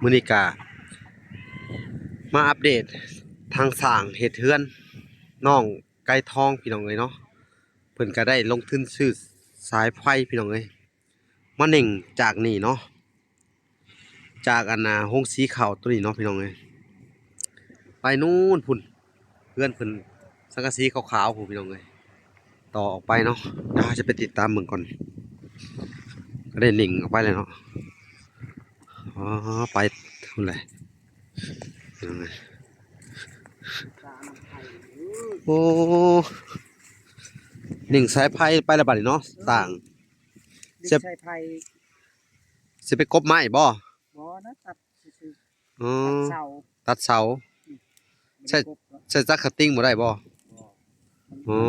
ມື້ນີ້ກະມາອັບເດດທາງສ້າງເຮັດເຮືອນນ້ອງໄກ່ທອງ ພີ່ນ້ອງເອີຍເນາະ. ເພິ່ນກະໄດ້ລົງທຶນຊື້ສາຍໄຟ ພີ່ນ້ອງເອີຍ ມາເໜັງຈາກນີ້ເນາະ ຈາກອັນນ່າໂຮງສີເຂົ້າໂຕນີ້ເນາະ ພີ່ນ້ອງເອີຍ ໄປນູ້ນພຸ້ນ. ເຮືອນເພິ່ນສັງກະສີຂາວໆພຸ້ນ ພີ່ນ້ອງເອີຍ ຕໍ່ອອກໄປເນາະ. ດຽວເຮົາຈະໄປຕິດຕາມເບິ່ງກ່ອນ. ກະໄດ້ເໜັງອອກໄປແລ້ວເນາະ. ອໍ ໄປພຸ້ນແຫຼະ ພີ່ນ້ອງເອີຍ. ໂອ້ ເໜັງສາຍໄຟໄປແລ້ວບາດນີ້ເນາະ ສ້າງ. ເໜັງສາຍໄຟ ຊິໄປກົບໄມ້ບໍ່? ບໍ່ນະ ຕັດຊື່ໆ. ອໍ ຕັດເສົາ ຕັດເສົາ. ອືມ ໃຊ້ ບໍ່ໄດ້ກົບເນາະ ໃຊ້ຈັກຂັດຕິງບໍ່ໄດ້ບໍ່? ບໍ່. ອໍ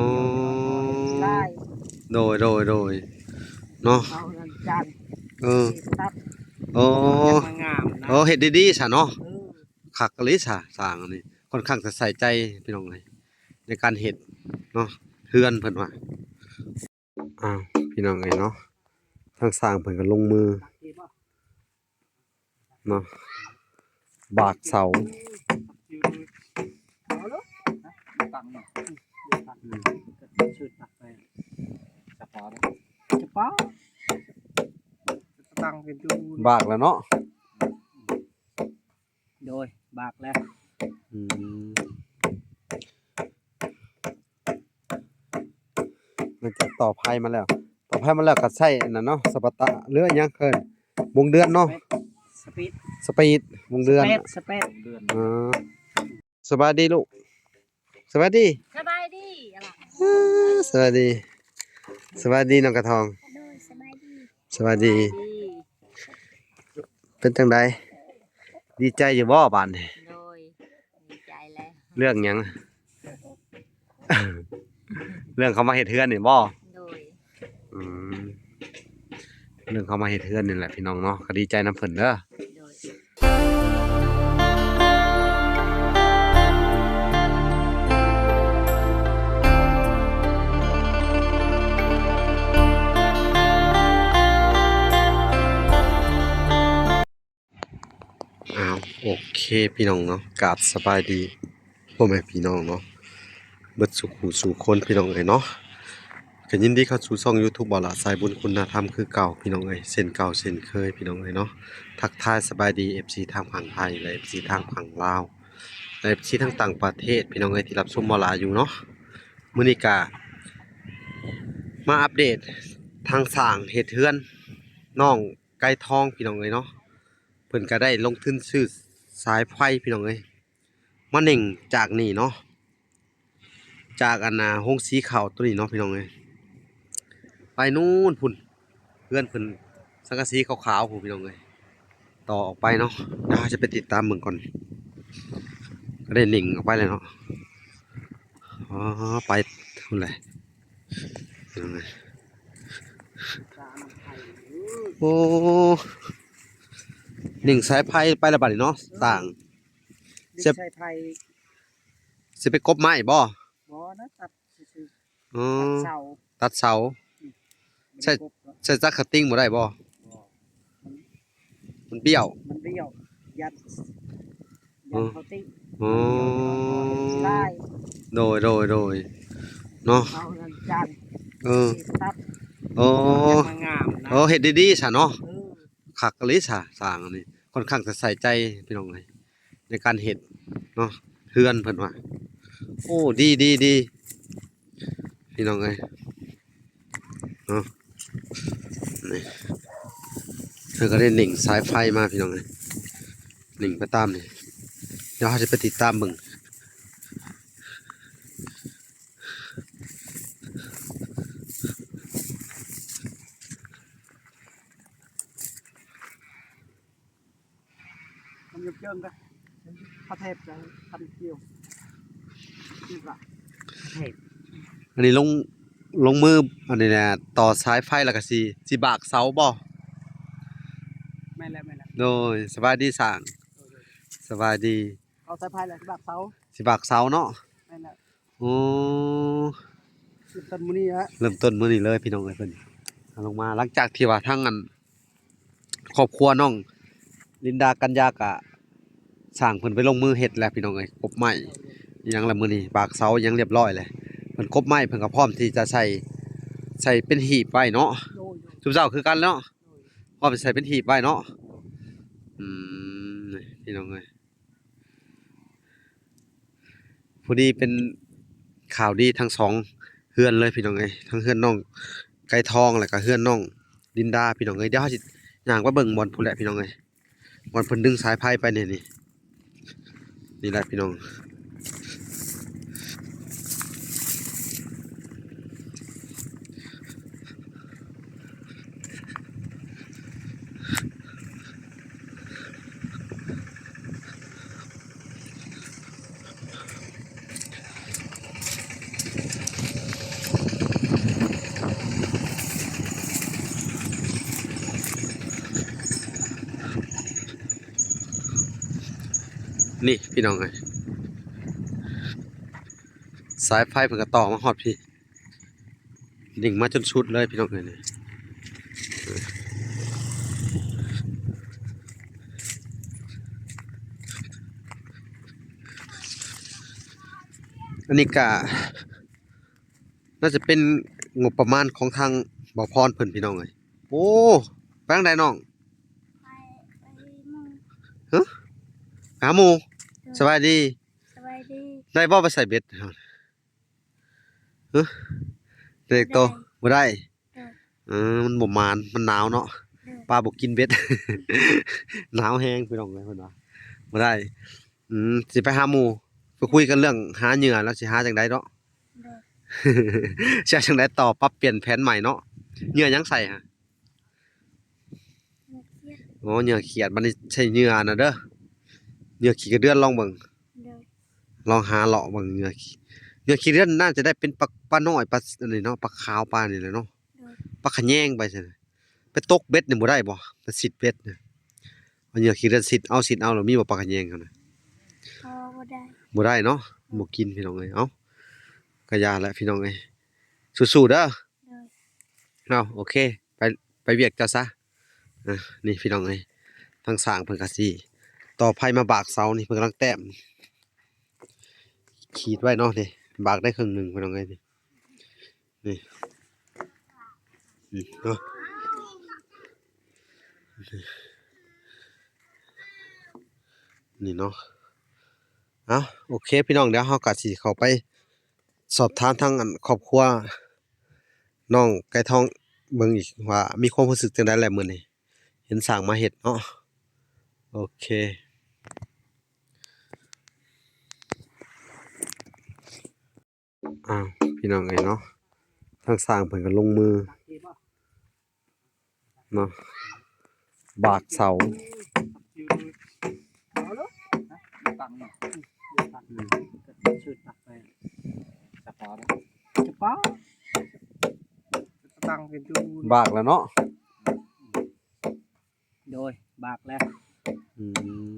ໂດຍ ໂດຍ ໂດຍ ເນາະ ເອົາອັນຈັນ ເອີ ຕັດ. ອໍ ອໍ ເຮັດດີໆຊະເນາະ. ເອີ ຄັກອີ່ຫຼີຊະ ສ້າງອັນນີ້ ຂ້ອນຂ້າງຈະໃສ່ໃຈ ພີ່ນ້ອງເອີຍ ໃນການເຮັດເນາະ ເຮືອນເພິ່ນວ່າ. ອ້າວ ພີ່ນ້ອງເອີຍເນາະ ທາງຊ່າງເພິ່ນກໍລົງມືເນາະ ບາກເສົາ. ບາກແລ້ວເນາະ. ໂດຍ ບາກແລ້ວ. ອືມ ຫຼັງຈາກຕໍ່ໄພມາແລ້ວ ຕໍ່ໄພມາແລ້ວກໍໃຊ້ອັນນັ້ນເນາະ ສະປາຕາ ຫຼືຫຍັງເອີ້ນ ວົງເດືອນເນາະ ສະປີດ ສະປີດ ວົງເດືອນ ສະເປັດ ສະເປັດ. ເອີ ສະບາຍດີລູກ ສະບາຍດີ ສະບາຍດີ ເອີ ສະບາຍດີ ສະບາຍດີນ້ອງກະທອງ. ໂດຍ ສະບາຍດີ ສະບາຍດີ ສະບາຍດີ. ເປັນຈັ່ງໃດ? ດີໃຈຢູ່ບໍ່ບາດນີ້? ໂດຍ ດີໃຈແລ້ວ. ເລື່ອງຫຍັງ? ເລື່ອງເຂົາມາເຮັດເຮືອນນີ້ບໍ່? ໂດຍ ອືມ ເລື່ອງເຂົາມາເຮັດເຮືອນນີ້ແຫຼະ ພີ່ນ້ອງເນາະ ກໍດີໃຈນຳເພິ່ນເດີ. ໂດຍ ອ້າວ ໂອເຄ ພີ່ນ້ອງເນາະ ກາບສະບາຍດີພໍ່ແມ່ພີ່ນ້ອງເນາະ ເບິດສູ່ຜູ້ສູ່ຄົນ ພີ່ນ້ອງເອີຍເນາະ. ກໍຍິນດີເຂົ້າສູ່ຊ່ອງຢູທູບ ບໍ່ລະສາຍບຸນຄຸນນະທຳຄືເກົ່າ ພີ່ນ້ອງເອີຍ ເຊັ່ນເກົ່າເຊັ່ນເຄີຍ ພີ່ນ້ອງເອີຍເນາະ. ທັກທາຍສະບາຍດີ ເອັຟຊີ ທາງຝັ່ງໄທ ແລະ ເອັຟຊີ ທາງຝັ່ງລາວ ແລະ ເອັຟຊີ ທາງຕ່າງປະເທດ ພີ່ນ້ອງເອີຍ ທີ່ຮັບຊົມບໍ່ຫຼາຍຢູ່ເນາະ. ມື້ນີ້ກະມາອັບເດດທາງສ້າງເຮັດເຮືອນນ້ອງໄກ່ທອງ ພີ່ນ້ອງເອີຍເນາະ. ເພິ່ນກະໄດ້ລົງທຶນຊື້ສາຍໄຟ ພີ່ນ້ອງເອີຍ ມາເໜັງຈາກນີ້ເນາະ ຈາກອັນນ່າໂຮງສີເຂົ້າໂຕນີ້ເນາະ ພີ່ນ້ອງເອີຍ ໄປນູ້ນພຸ້ນ. ເຮືອນເພິ່ນສັງກະສີຂາວໆພຸ້ນ ພີ່ນ້ອງເອີຍ ຕໍ່ອອກໄປເນາະ. ດຽວເຮົາຈະໄປຕິດຕາມເບິ່ງກ່ອນ. ກະໄດ້ເໜັງອອກໄປແລ້ວເນາະ. ອໍ ໄປພຸ້ນແຫຼະ ພີ່ນ້ອງເອີຍ. ໂອ້ ເໜັງສາຍໄຟໄປແລ້ວບາດນີ້ເນາະ ສ້າງ. ເໜັງສາຍໄຟ ຊິໄປກົບໄມ້ບໍ່? ບໍ່ນະ ຕັດຊື່ໆ. ອໍ ຕັດເສົາ ຕັດເສົາ. ອືມ ໃຊ້ ບໍ່ໄດ້ກົບເນາະ ໃຊ້ຈັກຂັດຕິງບໍ່ໄດ້ບໍ່? ບໍ່ ມັນ ມັນບ້ຽວ ມັນບ້ຽວ ຢ້ານ ຢ້ານເຂົາຕິ. ອໍ ໂດຍ ໂດຍ ໂດຍ ເນາະ ເອົາອັນຈັນ ເອີ ຕັດ. ອໍ ໂອ້ ເຮັດດີໆຊະເນາະ. ເອີ ຄັກອີ່ຫຼີຊະ ສ້າງອັນນີ້ ຂ້ອນຂ້າງຈະໃສ່ໃຈ ພີ່ນ້ອງເອີຍ ໃນການເຮັດເນາະ ເຮືອນເພິ່ນວ່າ. ໂອ້ ດີ ດີ ດີ ພີ່ນ້ອງເອີຍເນາະ. ນີ້ ເພິ່ນກໍໄດ້ເໜັງສາຍໄຟມາ ພີ່ນ້ອງເອີຍ ເໜັງໄປຕາມນີ້. ດຽວເຮົາຈະໄປຕິດຕາມເບິ່ງ. ມັນເຈີກັນ ພະເທບ ຄັນກ່ຽວ ນີ້ກະ ພະເທບ. ອັນນີ້ລົງ ລົງມື ອັນນີ້ນະ ຕໍ່ສາຍໄຟ ແລ້ວກະຊິ ຊິບາກເສົາບໍ່? ແມ່ນແລ້ວ ແມ່ນແລ້ວ. ໂດຍ ສະບາຍດີຊ່າງ. ໂດຍ ໂດຍ ສະບາຍດີ. ເອົາສາຍໄຟແລ້ວຊິບາກເສົາ ຊິບາກເສົາເນາະ. ແມ່ນແລ້ວ. ໂອ້ ເລີ່ມຕົ້ນມື້ນີ້ລະ ເລີ່ມຕົ້ນມື້ນີ້ເລີຍ ພີ່ນ້ອງເອີຍ. ເພິ່ນເອົາລົງມາ ຫຼັງຈາກທີ່ວ່າທາງອັນ ຄອບຄົວນ້ອງ ລິນດາ ກັນຍາ ກະຊ່າງເພິ່ນໄປລົງມືເຮັດແລ້ວພີ່ນ້ອງເອີຍ, ກົບໄມ້ອີ່ຫຍັງລະ ມື້ນີ້ບາກເສົາອີ່ຫຍັງລຽບລ້ອຍແລ້ວ. ເພິ່ນກົບໄມ້ ເພິ່ນກໍພ້ອມທີ່ຈະໃສ່ ໃສ່ເປັນຫີບໄວ້ເນາະ. ໂດຍ ໂດຍ ຊຸມເຈົ້າຄືກັນເນາະ. ໂດຍ ພ້ອມໃສ່ເປັນຫີບໄວ້ເນາະ. ອືມ ພີ່ນ້ອງເອີຍ ພໍດີເປັນຂ່າວດີທັງສອງເຮືອນເລີຍພີ່ນ້ອງເອີຍ, ທັງເຮືອນນ້ອງໄກ່ທອງ ແລ້ວກໍເຮືອນນ້ອງລິນດາພີ່ນ້ອງເອີຍ. ດຽວເຮົາຊິຍ່າງໄປເບິ່ງບ່ອນພຸ້ນແຫຼະພີ່ນ້ອງເອີຍ, ບ່ອນເພິ່ນດຶງສາຍໄຟໄປນີ້ ນີ້ ນີ້ແຫຼະພີ່ນ້ອງ. ນີ້ພີ່ນ້ອງເອີຍ ສາຍໄຟເພິ່ນກໍຕໍ່ມາຮອດພີ້ ດຶງມາຈົນສຸດເລີຍພີ່ນ້ອງເອີຍ. ອັນນີ້ກະໜ້າຈະເປັນງົບປະມານຂອງທາງບ່າວພອນເພິ່ນພີ່ນ້ອງເອີຍ. ໂອ້ ໄປທາງໃດນ້ອງ? ໄປ ໄປໝູ່ ຮະ? ຫາໝູ່. ໂດຍ ສະບາຍດີ. ສະບາຍດີ. ໄດ້ບໍ່ໄປໃສ່ເບັດ? ຮະ? ເດັກໂຕ ບໍ່ໄດ້ ບໍ່ໄດ້. ໂດຍ ເອີ ມັນບໍ່ໝານ ມັນໜາວເນາະ. ໂດຍ ປາບໍ່ກິນເບັດ ໜາວແຮງພີ່ນ້ອງເອີຍ ເພິ່ນວ່າບໍ່ໄດ້. ອືມ ຊິໄປຫາໝູ່ ໄປຄຸຍກັນເລື່ອງຫາເຫຍື່ອ ແລ້ວຊິຫາຈັ່ງໃດເນາະ. ໂດຍ ຊິເອົາຈັ່ງໃດຕໍ່ ປັບປ່ຽນແຜນໃໝ່ເນາະ. ເຫຍື່ອຫຍັງໃສ່ຫະ? ອໍ ເຫຍື່ອຂຽດ. ບັດນີ້ໃສ່ເຫຍື່ອອັນນັ້ນເດີ ເຫຍື່ອຂີ້ກະເດືອນ ລອງເບິ່ງ. ໂດຍ ລອງຫາເລາະເບິ່ງເຫຍື່ອ ເຫຍື່ອຂີ້ເດືອນ ໜ້າຈະໄດ້ເປັນປາ ປານ້ອຍ ປາອັນນີ້ເນາະ ປາຂາວ ປານີ້ແຫຼະເນາະ. ໂດຍ ປາຂະແຍງໄປຊັ້ນ ໄປຕົກເບັດນີ້ບໍ່ໄດ້ບໍ່? ໄປຊິດເບັດນະ ເອົາເຫຍື່ອຂີ້ເດືອນຊິດເອົາ ຊິດເອົາ ແລ້ວມີບໍ່ປາຂະແຍງຫັ້ນນະ? ບໍ່ ບໍ່ໄດ້ ບໍ່ໄດ້ເນາະ. ບໍ່ກິນພີ່ນ້ອງເອີຍ. ເອົ້າ ກະຢ່າແຫຼະພີ່ນ້ອງເອີຍ ສູ້ໆເດີ. ໂດຍ ເອົາ ໂອເຄ ໄປ ໄປວຽກເຈົ້າຊະ. ອ່າ ນີ້ພີ່ນ້ອງເອີຍ ທາງຊ່າງເພິ່ນກະຊິຕໍ່ໄຜ່ມາບາກເສົານີ້ ເພິ່ນກຳລັງແຕ້ມຂີດໄວ້ເນາະ. ນີ້ບາກໄດ້ເຄິ່ງໜຶ່ງພີ່ນ້ອງເອີຍ ນີ້ ນີ້ ນີ້ເນາະ ນີ້ເນາະ. ເອົ້າ ໂອເຄພີ່ນ້ອງ ດຽວເຮົາກະຊິເຂົ້າໄປສອບຖາມທາງ ອັນ ຄອບຄົວນ້ອງໄກ່ທອງເບິ່ງອີກວ່າມີຄວາມຮູ້ສຶກຈັ່ງໃດແຫຼະມື້ນີ້ ເຫັນຊ່າງມາເຮັດເນາະ. ໂອເຄ ອ້າວ ພີ່ນ້ອງເອີຍເນາະ ທາງຊ່າງເພິ່ນກໍລົງມືເນາະ ບາກເສົາ. ບາກແລ້ວເນາະ. ໂດຍ ບາກແລ້ວ. ອືມ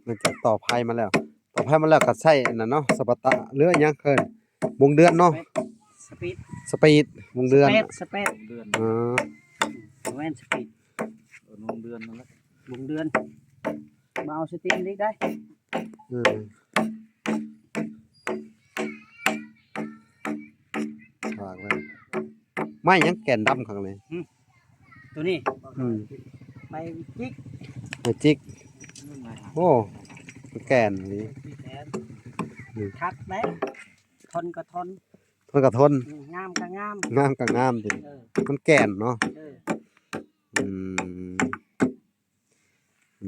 ຫຼັງຈາກຕໍ່ໄຜ່ມາແລ້ວ ຕໍ່ໄຜ່ມາແລ້ວກໍໃຊ້ອັນນັ້ນເນາະ ສະປາຕາ ຫຼືຫຍັງເອີ້ນ ວົງເດືອນເນາະ ສະປີດ ສະປີດ ວົງເດືອນ ສະເປັດ ສະເປັດ ວົງເດືອນ ເອີ ບໍ່ແມ່ນສະປີດ ເອີ ວົງເດືອນນັ້ນແຫຼະ ວົງເດືອນ ບໍ່ເອົາສະຕີນອີກໄດ້ ເອີ ບາກແລ້ວ. ໄມ້ຫຍັງແກ່ນດຳຄັກນີ້ ໂຕນີ້ ອືມ ໄມ້ຈິກ ໄມ້ຈິກ ໂອ້ ແກ່ນນີ້ ແກ່ນ ອືມ ຄັກເດ້ ທົນກໍທົນ ທົນກໍທົນ ອືມ ງາມກໍງາມ ງາມກໍງາມຕິ ເອີ ມັນແກ່ນເນາະ ເອີ ອື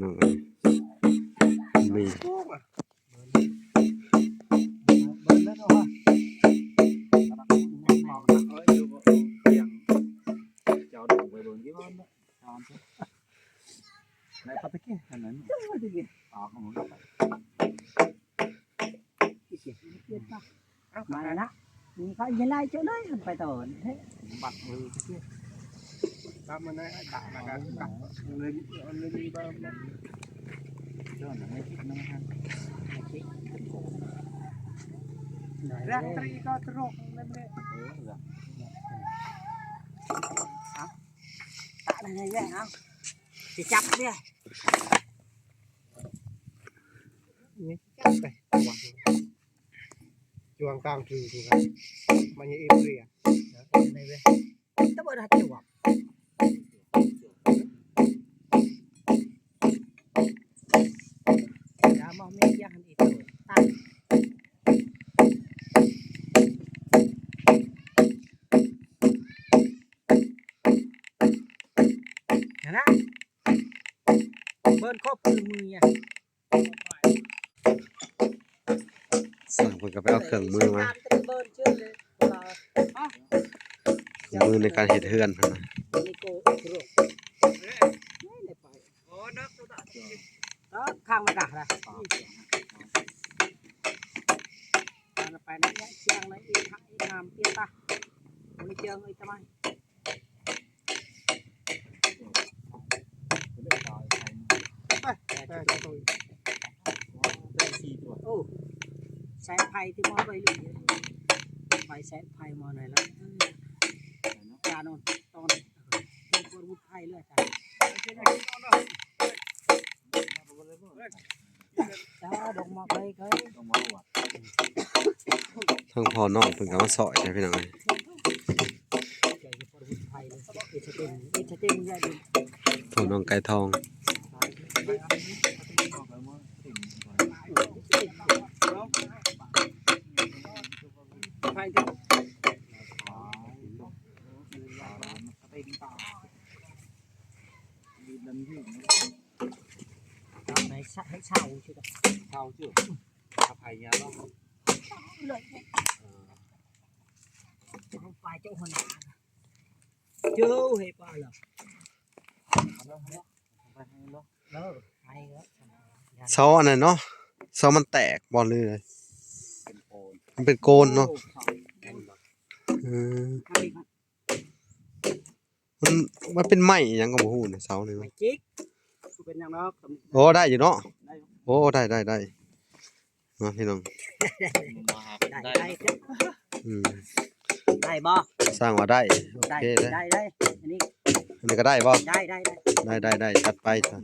ມ. ນ້ອງເອີຍ ນີ້ ມາແລ້ວ ມັນກໍຍັງໄລ່ເຈົ້າເລີຍ ມັນໄປຕໍ່ເດ້ ບັກມື ຕາມມາໄດ້ ດະ ແລ້ວກໍກັບເລີຍ ເອົາເລີຍ ເຈົ້າໜ້າໄດ້ຄິດນຳຫັ້ນ ໄດ້ຄິດ ແລະຕຣີກໍຕຣົກນັ້ນແຫຼະ ເອີ ເອີ ເອົາ ອັນນີ້ແຫຼະ ເອົາ ຊິຈັບເດ້ ນີ້ຈັບໄປ ຈວງກາງຄື ຄືວ່າ ມັນຍັງເອເປຍ ເອີ ນີ້ເດ້ ແຕ່ບໍ່ໄດ້ຈວງ ຢ່າມາມີຢ່າງຫັ້ນອີກ ຕັດ ຫັ້ນນະ ເບິ່ງຄອບຄືມືຍ ຊ່າງເພິ່ນກໍໄປເອົາເຄື່ອງມືມາ ເຄື່ອງມືໃນການເຮັດເຮືອນຫັ້ນນະ ເອີ ຂ້າງມັນກະ ໄປນະ ສຽງນະ ອີກ ອີກນຳ ປ່ຽນຕາ ບໍ່ໄດ້ເຈີ ອີກທຳໄມ ໄປ ໄປ ໄປ ໂອ້ ແສງໄຟທີ່ມອດໄວ້ເລີຍ ໄຟແສງໄຟມອດໄວ້ແລ້ວ ຈານອນຕອນ ເປີດວຸດໄຟເລີຍ ທາງພໍ່ນ້ອງເພິ່ນກໍມາຊ່ອຍນະພີ່ນ້ອງເອີຍ ພໍ່ນ້ອງໄກ່ທອງ ໃນສະ ໃຫ້ເຊົ່າຊິດອກ ເຊົ່າຊິ ເອົາໄຜຍາລອກ ເອີ ເອົາໄປເຈົ້າຫົວໜ້າ ເຈົ້າໃຫ້ໄປລະ ເອີ ໄປລະ ເສົາອັນນັ້ນເນາະ ເສົາມັນແຕກບໍ່ ຫຼື ມັນເປັນໂກນເນາະ ເອີ ມັນ ມັນເປັນໄມ້ຫຍັງກໍບໍ່ຮູ້ນະ ເສົານີ້ ໄມ້ຈິກ ບໍ່ເປັນຫຍັງດອກ ໂອ້ ໄດ້ຢູ່ເນາະ ໄດ້ຢູ່ ໂອ້ ໄດ້ ໄດ້ ໄດ້ ເນາະພີ່ນ້ອງ ໄດ້ ໄດ້ ໄດ້ ອືມ ໄດ້ບໍ່ ສ້າງວ່າໄດ້ ໂອເຄເດ້ ໄດ້ ໄດ້ ອັນນີ້ ອັນນີ້ກໍໄດ້ບໍ່ ໄດ້ ໄດ້ ໄດ້ ໄດ້ ຈັດໄປຊະ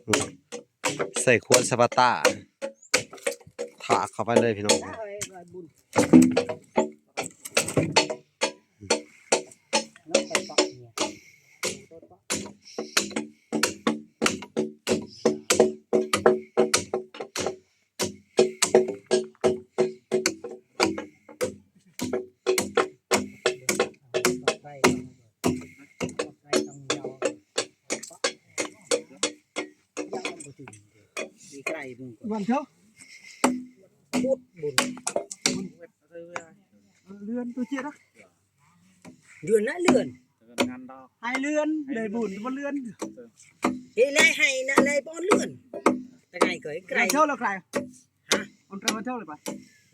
ອືມ ໃສ່ຂວດສະປາຕ້າ ຖາກເຂົ້າໄປເລີຍພີ່ນ້ອງ ວັນເທີາ ພຸດບຸນ ເດືອນຕົວເຈັດນະ ເດືອນນະ ເດືອນ ໃຫ້ເດືອນ ໄດ້ບຸນບໍ່ເດືອນ ເຮັດແລ້ວໃຫ້ນະ ໄດ້ບໍ່ເດືອນ ແຕ່ໄງກໍໃກ້ ວັນເທີາແລ້ວໃກ້ ຮະ ວັນເທີາ ວັນເທົ່າໃດປະ?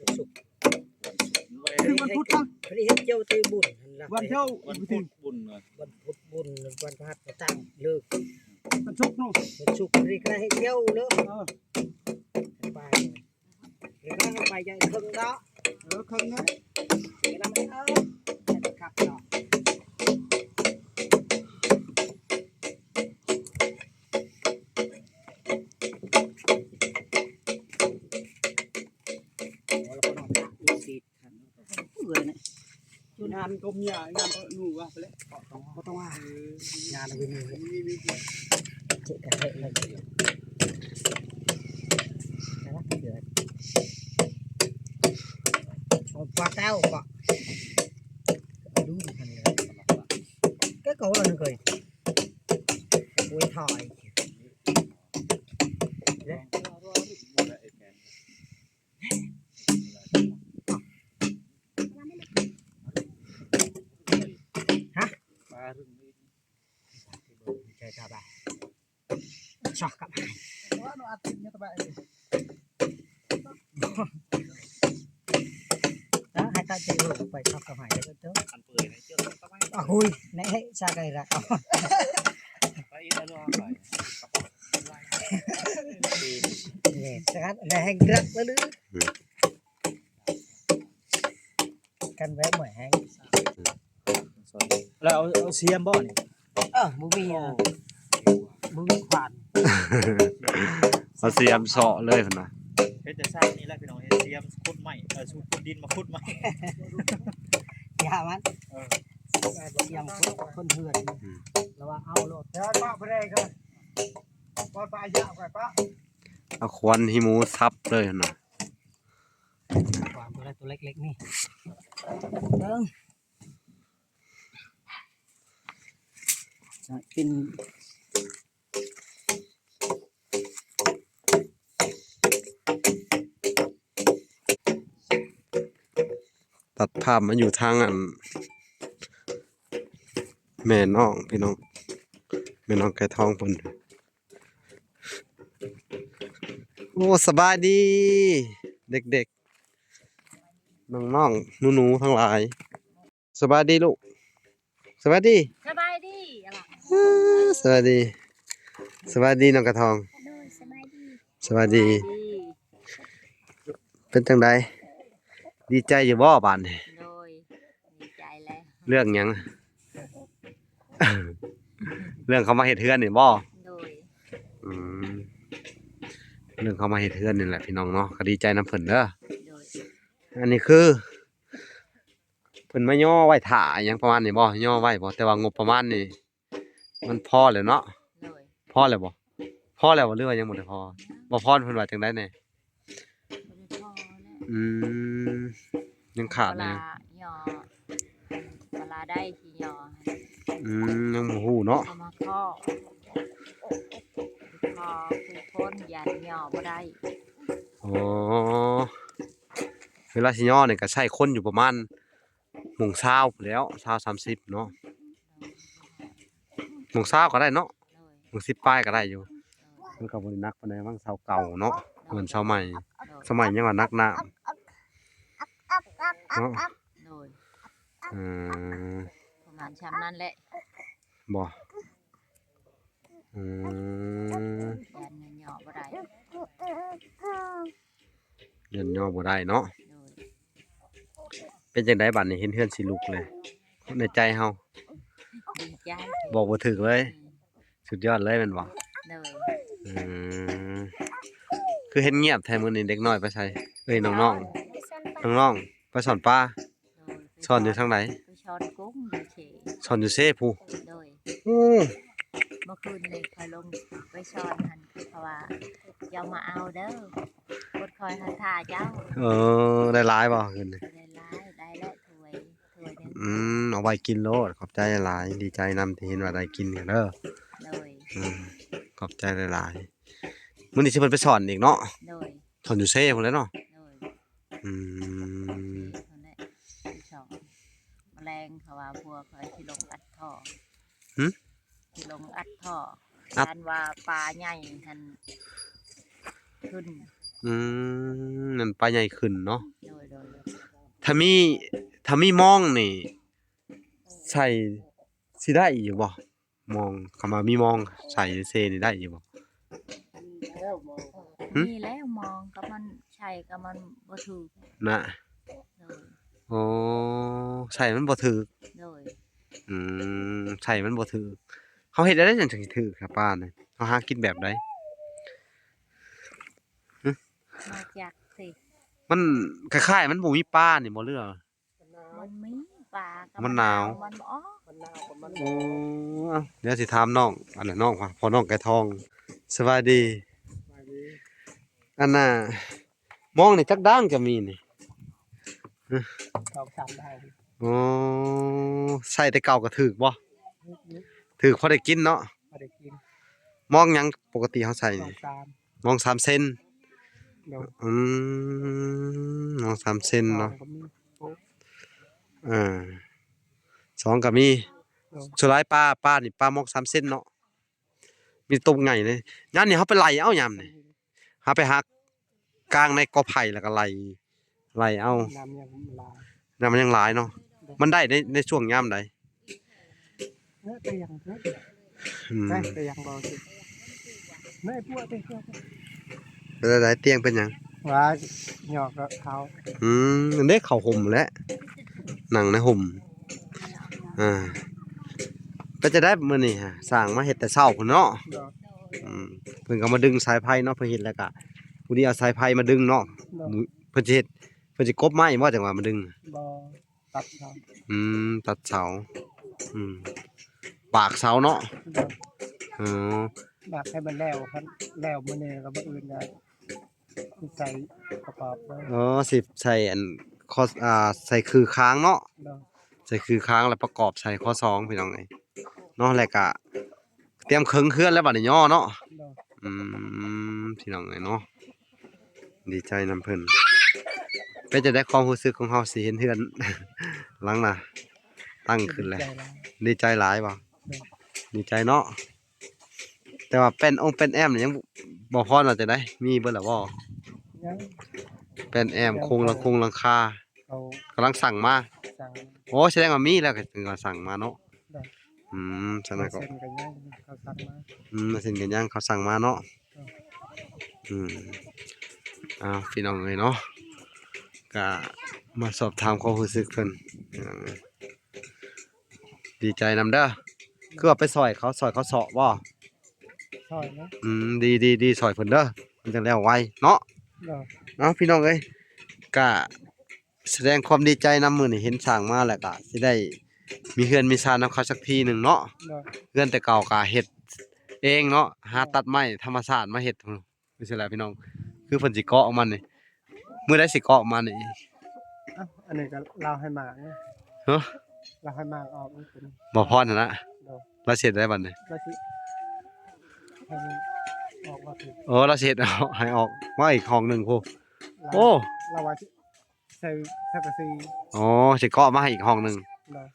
ວັນສຸກ ຄືວັນພຸດຊະ ພໍດີເຮັດເຈົ້າໄດ້ບຸນຫັ້ນລະ ວັນເທົ່າ ວັນພຸດບຸນ ວັນພຸດບຸນ ວັນພະຫັດກໍຕັ້ງເລີກ ວັນສຸກເນາະ ວັນສຸກ ພໍດີກໍໄດ້ເຮັດເຈົ້າເລີກ ເອີ ໄປ ແລ້ວກໍໄປໃຫຍ່ເຄິ່ງເນາະ ເອີ ເຄິ່ງເນາະ ແລ້ວມັນ ເອີ ຄັກເນາະ. ໂອ້ ລະກໍນອນຕາອີກສິ ເອີຍນະ ຈຸນານກົມຍາງານເອີໜູວ່າໄປແລ້ວ ບໍ່ຕ້ອງວ່າ ເອີ ຍານເອີໜູ ມີ ມີ ມີ ເຈກະເທະເລີຍ ເອົາປາແຕ້ວເກາະ ດູຫັ້ນເລີຍ ກະເກົາອັນນັ້ນເຄີຍ ໂອ້ຍ ຖ່າຍ ຮະ ໃສ່ຕາບາ ຊອກກັບ ໃຫ້ຕາເຈໄປຊອກກັບໃຫ້ເດີ ອັນເປື່ອຍໃຫ້ເຈົ້າ ໂອ້ຍ ໃນໃຫ້ຊາໄກລະ ໄປອີກແລ້ວ ແຫຼະ ສະກັດ ແລະແຮງກະລະລື ອືມ. ກັນແວະເມື່ອຍແຮງ ແລ້ວເອົາ ເອົາສຽມບໍ່ນີ້? ເອີ ບໍ່ມີ ໂອ້ ບໍ່ມີຂວານ ເອົາສຽມເຊາະເລີຍພຸ້ນນະ. ເຮັດແຕ່ຊ່າງນີ້ແຫຼະພີ່ນ້ອງ ເຮັດສຽມຂຸດໄມ້ ເອີ ຂຸດດິນມາຂຸດໄມ້ ຢ່າມັນ ເອີ ສຽມຄົນເຮືອນ ອືມ ລະວ່າເອົາໂລດ ເອົາຂວານໃຫ້ໝູສັບເລີຍຫັ້ນນະ. ຂວານຕົວເລັກໆນີ້ ເບິ່ງ ເປັນ ຕັດພາບມາຢູ່ທາງອັນ ແມ່ນ້ອງພີ່ນ້ອງ ແມ່ນ້ອງໄກ່ທອງເພິ່ນ. ໂອ້ ສະບາຍດີເດັກໆ ນ້ອງໆ ໜູໆ ທັງຫຼາຍ. ສະບາຍດີລູກ ສະບາຍດີ ສະບາຍດີ ເອີ ສະບາຍດີ ສະບາຍດີນ້ອງກະທອງ ໂດຍ ສະບາຍດີ ສະບາຍດີ ສະບາຍດີ. ເປັນຈັ່ງໃດ ດີໃຈຢູ່ບໍ່ບາດນີ້? ໂດຍ ດີໃຈແລ້ວ. ເລື່ອງຫຍັງ? ເລື່ອງເຂົາມາເຮັດເຮືອນນີ້ບໍ່? ໂດຍ ອືມ ເລື່ອງເຂົາມາເຮັດເຮືອນນີ້ແຫຼະພີ່ນ້ອງເນາະ ກໍດີໃຈນຳເພິ່ນເດີ. ໂດຍ ອັນນີ້ຄື ເພິ່ນມາຍໍໄວ້ຖ້າຫຍັງປະມານນີ້ບໍ່? ຍໍໄວ້ບໍ່? ແຕ່ວ່າງົບປະມານນີ້ມັນພໍແລ້ວເນາະ? ໂດຍ ພໍແລ້ວບໍ່? ພໍແລ້ວບໍ່ ຫຼືວ່າຍັງບໍ່ໄດ້ພໍ? ບໍ່ພໍ ເພິ່ນວ່າຈັ່ງໃດແດ່? ບໍ່ໄດ້ພໍແລ້ວ ອືມ ຍັງຂາດແດ່ ປະລາຍໍ ປະລາໄດ້ທີ່ຍໍ ອືມ ຍັງບໍ່ຮູ້ເນາະ ເອົາມາຂໍ ຂໍຜູ້ຄົນ ຢ້ານຍໍບໍ່ໄດ້. ອໍ ເວລາຊິຍໍນີ້ກໍໃຊ້ຄົນຢູ່ປະມານໂມງຊາວພຸ້ນແຫຼ້ວ ຊາວ ສາມສິບເນາະ ໂມງຊາວກໍໄດ້ເນາະ ໂມງສິບປາຍກໍໄດ້ຢູ່ ມັນກໍບໍ່ໄດ້ໜັກປານໃດ ມັນຊາວເກົ້າເນາະ ເໝືອນຊາວໃໝ່ ໂດຍ ຊາວໃໝ່ຍັງວ່າໜັກນ້ຳເນາະ ໂດຍ ເອີ ປະມານຊ່ຳນັ້ນແຫຼະ ບໍ່ ອືມ ຢ້ານຍໍບໍ່ໄດ້ ຢ້ານຍໍບໍ່ໄດ້ເນາະ ໂດຍ ເປັນຈັ່ງໃດບາດນີ້ ເຫັນເຮືອນຊິລຸກເລີຍ ໃນໃຈເຮົາ ດີໃຈ ບອກບໍ່ຖືກເລີຍ ອືມ ສຸດຍອດເລີຍແມ່ນບໍ່? ໂດຍ ອືມ ຄືເຫັນງຽບແທ້ມື້ນີ້ ເດັກນ້ອຍໄປໃສ? ເອີຍ ນ້ອງໆ ນ້ອງໆ ໄປສອນປາ ໂດຍ ສອນຢູ່ທາງໃດ? ໄປສອນກຸ້ງຢູ່ເຊ ສອນຢູ່ເຊພຸ້ນ ໂດຍ ໂອ້ ເມື່ອຄືນນີ້ຂ້ອຍລົງໄປສອນຫັ້ນ ເຂົາວ່າເຈົ້າມາເອົາເດີ ກົດຄອຍຫັ້ນຖ້າເຈົ້າ ເອີ ໄດ້ຫຼາຍບໍ່ຄືນນີ້? ໄດ້ຫຼາຍ ໄດ້ແລ້ວຖ້ວຍ ຖ້ວຍໜຶ່ງ ອືມ ເອົາໄວ້ກິນໂລດ ຂອບໃຈຫຼາຍ ດີໃຈນຳທີ່ເຫັນວ່າໄດ້ກິນເດີ ໂດຍ ອືມ ຂອບໃຈຫຼາຍໆ ມື້ນີ້ຊິເພິ່ນໄປສອນອີກເນາະ ໂດຍ ສອນຢູ່ເຊພຸ້ນແຫຼະເນາະ ໂດຍ ອືມ ເຊພຸ້ນແຫຼະ ສອນ ແລງເຂົາວ່າພວກເຂົາຊິລົງອັດທໍ່ ຫື? ຊິລົງອັດທໍ່ ອັດ ຢ້ານວ່າປາໃຫຍ່ຫັ້ນຂຶ້ນ ອືມ ນັ້ນປາໃຫຍ່ຂຶ້ນເນາະ ໂດຍ ໂດຍ ໂດຍ ຖ້າມີ ຖ້າມີມອງນີ້ ໃສ່ຊິໄດ້ຢູ່ບໍ່? ມອງ ຄຳວ່າມີມອງໃສ່ເຊນີ້ໄດ້ຢູ່ບໍ່? ຫື? ມີແລ້ວມອງ ກໍມັນໃສ່ກໍມັນບໍ່ຖືກນະ ໂດຍ ໂອ້ ໃສ່ມັນບໍ່ຖືກ ໂດຍ ອືມ ໃສ່ມັນບໍ່ຖືກ ເຮົາເຮັດແນວໃດຈັ່ງຊິຖືກຫາປານີ້ ເຮົາຫາກິນແບບໃດ? ຫື? ມາຈາກເຊ ມັນຄ້າຍໆ ມັນບໍ່ມີປານີ້ບໍ່ ຫຼືວ່າ ມັນມີປາ ມັນໜາວ ມັນບໍ່ອອກ ໂອ້ ດຽວຊິຖາມນ້ອງ ອັນນັ້ນນ້ອງ ພໍ່ນ້ອງໄກ່ທອງ ສະບາຍດີ ສະບາຍດີ ອັນນ່າ ມອງນີ້ຈັກດ່າງຈະມີນີ້? ສອງສາມດ່າງ ໂອ້ ໃສ່ແຕ່ເກົ່າກໍຖືກບໍ່? ຖືກ ຖືກພໍໄດ້ກິນເນາະ ພໍໄດ້ກິນ ມອງຫຍັງປົກກະຕິເຮົາໃສ່ນີ້? ສອງສາມ ມອງສາມເຊັນ ໂດຍ ອືມ ມອງສາມເຊັນເນາະ ສອງກໍມີ ໂອ້ ເອີ ສອງກໍມີ ໂດຍ ສ່ວນຫຼາຍປາ ປານີ້ປາມອງສາມເຊັນເນາະ ມີຕົວໃຫຍ່ເລີຍ ຍາມນີ້ເຮົາໄປໄລ່ເອົາ ຍາມນີ້ເຮົາໄປຫາກາງໃນກໍໄຜ່ ແລ້ວກໍໄລ່ ໄລ່ເອົາ ນ້ຳຍັງຫຼາຍ ນ້ຳມັນຍັງຫຼາຍເນາະ ມັນໄດ້ໃນ ໃນຊ່ວງຍາມໃດ? ເອີ ແຕ່ຍັງເທີ ອືມ ແຕ່ຍັງບໍ່ ແມ່ພວກເປັນພວກ ເປັນໃດ ຕຽງເປັນຫຍັງ? ວ່າຫຍອກກັບເຂົາ ອືມ ອັນເດ້ເຂົ້າຫົ່ມແຫຼະ ນັ່ງໃນຮົ່ມ. ອ່າ ເປັນຈັ່ງໃດມື້ນີ້ຮະ? ຊ່າງມາເຮັດແຕ່ເຊົ້າພຸ້ນເນາະ. ໂດຍ. ອືມ ເພິ່ນກໍມາດຶງສາຍໄຟເນາະ, ເພິ່ນເຮັດແລ້ວກໍຜູ້ນີ້ເອົາສາຍໄຟມາດຶງເນາະ. ໂດຍ. ເພິ່ນຊິເຮັດ ເພິ່ນຊິກົບໄມ້ບໍ່ ຈັ່ງວ່າມາດຶງ? ບໍ່ ຕັດເສົາ. ອືມ ຕັດເສົາ. ອືມ ບາກເສົາເນາະ. ໂດຍ. ອໍ ບາກໃຫ້ມັນແລ້ວ ຄັນແລ້ວມື້ນີ້ແລ້ວມື້ອື່ນກໍຊິໃສ່ປະກອບເລີຍ. ອໍ ຊິໃສ່ອັນ ຄອ ອ່າ ໃສ່ຄືຄາງເນາະ. ໂດຍ. ໃສ່ຄືຄາງ ແລ້ວປະກອບໃສ່ຂໍ້ສອງ ພີ່ນ້ອງເອີຍເນາະ. ແລ້ວກະຕຽມເຄິ່ງເຮືອນແລ້ວບັດນີ້ຍໍເນາະ. ໂດຍ. ອືມ ພີ່ນ້ອງເອີຍເນາະ ດີໃຈນຳເພິ່ນ. ເປັນຈັ່ງໃດຄວາມຮູ້ສຶກຂອງເຮົາຊິເຫັນເຮືອນຫຼັງໜ້າຕັ້ງຂຶ້ນແລ້ວ? ດີໃຈຫຼາຍ. ດີໃຈຫຼາຍບໍ່? ໂດຍ. ດີໃຈເນາະ. ແຕ່ວ່າແປ້ນອົງແປ້ນແອ້ມນີ້ຍັງບໍ່ ບໍ່ພອນວ່າຈັ່ງໃດ ມີເບິດແລ້ວບໍ່? ຍັງ. ແປ້ນແອ້ມ ໂຄງຫຼັງ ໂຄງຫຼັງຄາ ເຂົາກຳລັງສັ່ງມາ. ສັ່ງ. ໂອ້ ສະແດງວ່າມີແລ້ວກໍເຖິງວ່າສັ່ງມາເນາະ. ໂດຍ. ອືມ ຊັ້ນກໍ ລາຍເຊັນກໍຍັງ ເຂົາສັ່ງມາ. ອືມ ລາຍເຊັນກໍຍັງ ເຂົາສັ່ງມາເນາະ. ໂດຍ. ອືມ ອ້າວ ພີ່ນ້ອງເອີຍເນາະ ກະມາສອບຖາມຄວາມຮູ້ສຶກເພິ່ນ ພີ່ນ້ອງເອີຍ. ດີໃຈນຳເດີ. ຄືວ່າໄປຊ່ອຍເຂົາ ຊ່ອຍເຂົາເຊາະບໍ່? ຊ່ອຍເນາະ. ອືມ ດີ ດີ ດີ ຊ່ອຍເພິ່ນເດີ ມັນຈັ່ງແລ້ວໄວເນາະ. ໂດຍ. ເອົາ ພີ່ນ້ອງເອີຍ ກະສະແດງຄວາມດີໃຈນຳ ມື້ນີ້ເຫັນສ້າງມາແລ້ວກະຊິໄດ້ມີເຮືອນມີຊານນຳເຂົາສັກທີໜຶ່ງເນາະ. ໂດຍ. ເຮືອນແຕ່ເກົ່າກະເຮັດເອງເນາະ ຫາຕັດໄມ້ທຳມະຊາດມາເຮັດ. ຈັ່ງຊີ້ແຫຼະພີ່ນ້ອງ ຄືເພິ່ນຊິເກາະອອກມານີ້ ມື້ໃດຊິເກາະອອກມານີ້? ເອົ້າ ອັນນີ້ກໍລາວໃຫ້ໝາກນະ. ຮະ? ລາວໃຫ້ໝາກອອກ. ບໍ່ພອນຫັ້ນນະ. ໂດຍ. ລາວຊິເຮັດໄດ້ບັດນີ້ ລາວຊິໃຫ້ມັນອອກມາ. ໂອ້ ລາວຊິເຮັດໃຫ້ອອກມາອີກຫ້ອງໜຶ່ງພຸ້ນ. ລາວ ໂອ້ ລາວວ່າຊິ ໃສ່ສັງກະສີ. ອໍ ຊິເກາະມາໃຫ້ອີກຫ້ອງໜຶ່ງ. ໂດຍ.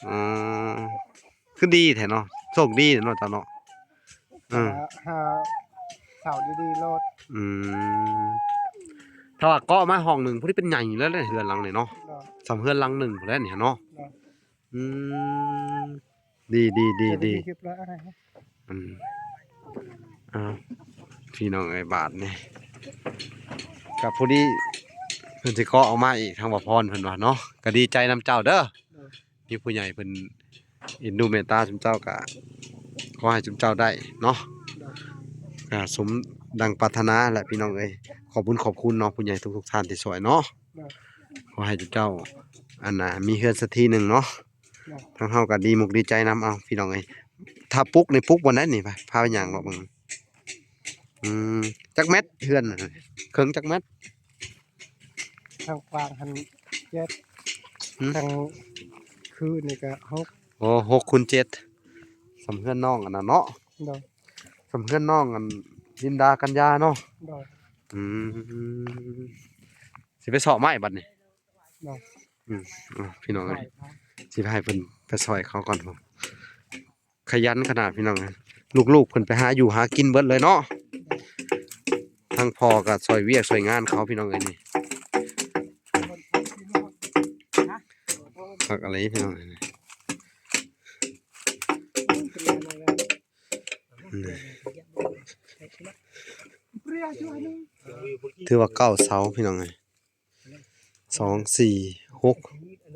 ອືມ ຄືດີແທ້ເນາະ ໂຊກດີແທ້ເນາະເຈົ້າເນາະ. ເອີ ຫາເຊົ່າດີໆໂລດ. ອືມ ຖ້າວ່າເກາະມາຫ້ອງໜຶ່ງ ພໍດີເປັນໃຫຍ່ແລ້ວເຮືອນຫຼັງນີ້ເນາະ. ໂດຍ. ສ່ຳເຮືອນຫຼັງໜຶ່ງພຸ້ນແຫຼະນີ້ເນາະ. ໂດຍ. ອືມ ດີ ດີ ດີ ດີ. ອືມ ອ້າວ ພີ່ນ້ອງເອີຍ ບາດນີ້ກໍພໍດີເພິ່ນຊິເກາະອອກມາອີກ ທາງບ່າວພອນເພິ່ນວ່າເນາະ ກໍດີໃຈນຳເຈົ້າເດີ. ໂດຍ. ມີຜູ້ໃຫຍ່ເພິ່ນເອັນດູເມດຕາຊຸມເຈົ້າ ກໍຂໍໃຫ້ຊຸມເຈົ້າໄດ້ເນາະ. ໂດຍ. ກໍສົມດັ່ງປາດຖະໜາແຫຼະພີ່ນ້ອງເອີຍ ຂອບບຸນຂອບຄຸນເນາະ ຜູ້ໃຫຍ່ທຸກໆທ່ານທີ່ຊ່ອຍເນາະ. ໂດຍ. ຂໍໃຫ້ເຈົ້າ ອັນນ່າ ມີເຮືອນສັກທີໜຶ່ງເນາະ. ໂດຍ. ທາງເຮົາກໍດີມຸກດີໃຈນຳ. ເອົາ ພີ່ນ້ອງເອີຍ ຖ້າປຸກນີ້ ປຸກບ່ອນໃດນີ້? ພາ ພາໄປຍ່າງເລາະເບິ່ງ. ອືມ ຈັກແມັດເຮືອນນະ? ເຄິ່ງຈັກແມັດ? ທາງກວ້າງຫັ້ນເຈັດ. ຫືມ? ທາງຄືນີ້ກໍຫົກ. ໂອ້ ຫົກຄູນເຈັດ ສ່ຳເຮືອນນ້ອງອັນນັ້ນເນາະ. ໂດຍ. ສ່ຳເຮືອນນ້ອງອັນ ລິນດາ ກັນຍາເນາະ. ໂດຍ. ອືມ ຊິໄປເຊາະໄມ້ບັດນີ້. ໂດຍ. ອືມ ເອົາ ພີ່ນ້ອງເອີຍ ຊິໃຫ້ເພິ່ນໄປຊ່ອຍເຂົາກ່ອນ. ຂະຫຍັນຂະໜາດພີ່ນ້ອງເອີຍ ລູກໆເພິ່ນໄປຫາຢູ່ຫາກິນເບິດເລີຍເນາະ. ທັງພໍ່ກໍຊ່ອຍວຽກຊ່ອຍງານເຂົາ ພີ່ນ້ອງເອີຍ ນີ້ ຄັກອີ່ຫຼີພີ່ນ້ອງເອີຍ. ນີ້ ຖືວ່າເກົ້າເສົາພີ່ນ້ອງເອີຍ ສອງ ສີ່ ຫົກ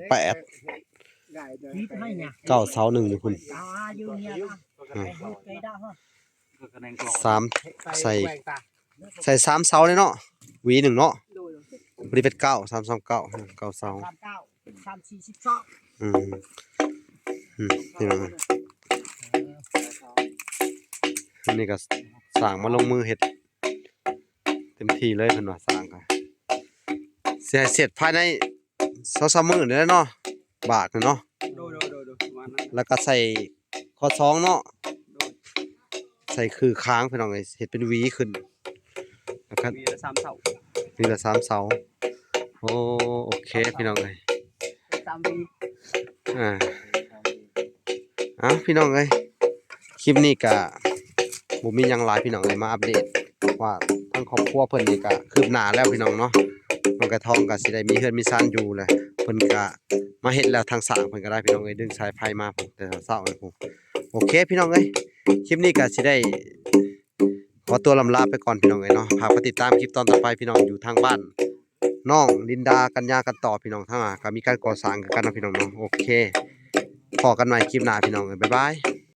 ແປດ ເກົ້າເສົາໜຶ່ງຢູ່ພຸ້ນ. ອ່າ ສາມ ໃສ່ ໃສ່ສາມເສົາເດ້ເນາະ ຫວີໜຶ່ງເນາະ. ໂດຍ ໂດຍ. ພໍດີເປັນເກົ້າ ສາມ ສາມ ເກົ້າ ເກົ້າເສົາ ສາມ ເກົ້າ ສາມ ສີ່ ສິບສອງ. ອືມ ອືມ ພີ່ນ້ອງ ອັນນີ້ກໍຊ່າງມາລົງມືເຮັດ ເຕັມທີ່ເລີຍເພິ່ນວ່າ ສ້າງກໍຊິໃຫ້ເສັດພາຍໃນສອງສາມມື້ນີ້ແຫຼະເນາະ ບາກນີ້ເນາະ. ໂດຍ ໂດຍ ໂດຍ ໂດຍ ປະມານນັ້ນ. ແລ້ວກໍໃສ່ຂໍ້ສອງເນາະ. ໂດຍ. ໃສ່ຄືຄາງພີ່ນ້ອງເອີຍ ເຮັດເປັນຫວີຂຶ້ນ ແລ້ວກໍ ຫວີລະສາມເສົາ ຫວີລະສາມເສົາ. ໂອ້ ໂອເຄພີ່ນ້ອງເອີຍ ສາມຫວີ. ອ່າ ເອົ້າ ພີ່ນ້ອງເອີຍ ຄລິບນີ້ກະບໍ່ມີຫຍັງຫຼາຍພີ່ນ້ອງເອີຍ ມາອັບເດດວ່າທາງຄອບຄົວເພິ່ນນີ້ກະຄືບໜ້າແລ້ວພີ່ນ້ອງເນາະ. ນ້ອງໄກ່ທອງກະຊິໄດ້ມີເຮືອນມີຊານຢູ່ແລ້ວ ເພິ່ນກະມາເຮັດແລ້ວ ທາງສ້າງເພິ່ນກະໄດ້ພີ່ນ້ອງເອີຍ ດຶງສາຍໄຟມາພຸ້ນແຕ່ເຊົ້າໆພຸ້ນ. ໂອເຄພີ່ນ້ອງເອີຍ ຄລິບນີ້ກະຊິໄດ້ຂໍຕົວລ່ຳລາໄປກ່ອນພີ່ນ້ອງເອີຍເນາະ. ຝາກໄປຕິດຕາມຄລິບຕອນຕໍ່ໄປພີ່ນ້ອງ ຢູ່ທາງບ້ານ ນ້ອງລິນດາ ກັນຍາ ກັນຕໍ່ ພີ່ນ້ອງ. ທາງນັ້ນກໍມີການກໍ່ສ້າງຄືກັນເນາະ ພີ່ນ້ອງເນາະ. ໂອເຄ ພໍ້ກັນໃໝ່ຄລິບໜ້າ ພີ່ນ້ອງເອີຍ ບາຍບາຍ.